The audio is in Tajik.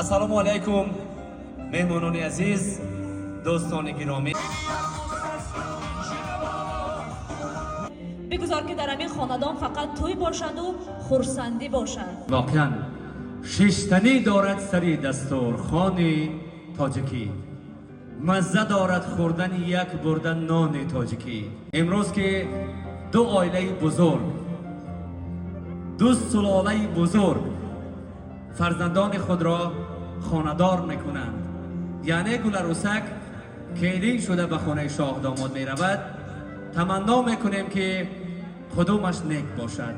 Ассалому алайкум, меҳмонони азиз, дӯстони гиромӣ. Бигузор, ки дар ҳамин хонадон фақат тӯй бошаду хурсандӣ бошад. Воқеан, шиштанӣ дорад сари дастурхони тоҷикӣ, мазза дорад хӯрдани як бурда нони тоҷикӣ. Имрӯз ки ду оилаи бузург, ду сулолаи бузург фарзандони худро хонадор мекунанд, яъне Гуларӯсак келин шуда ба хонаи шоҳдомод меравад, таманно мекунем, ки қудумаш нек бошад.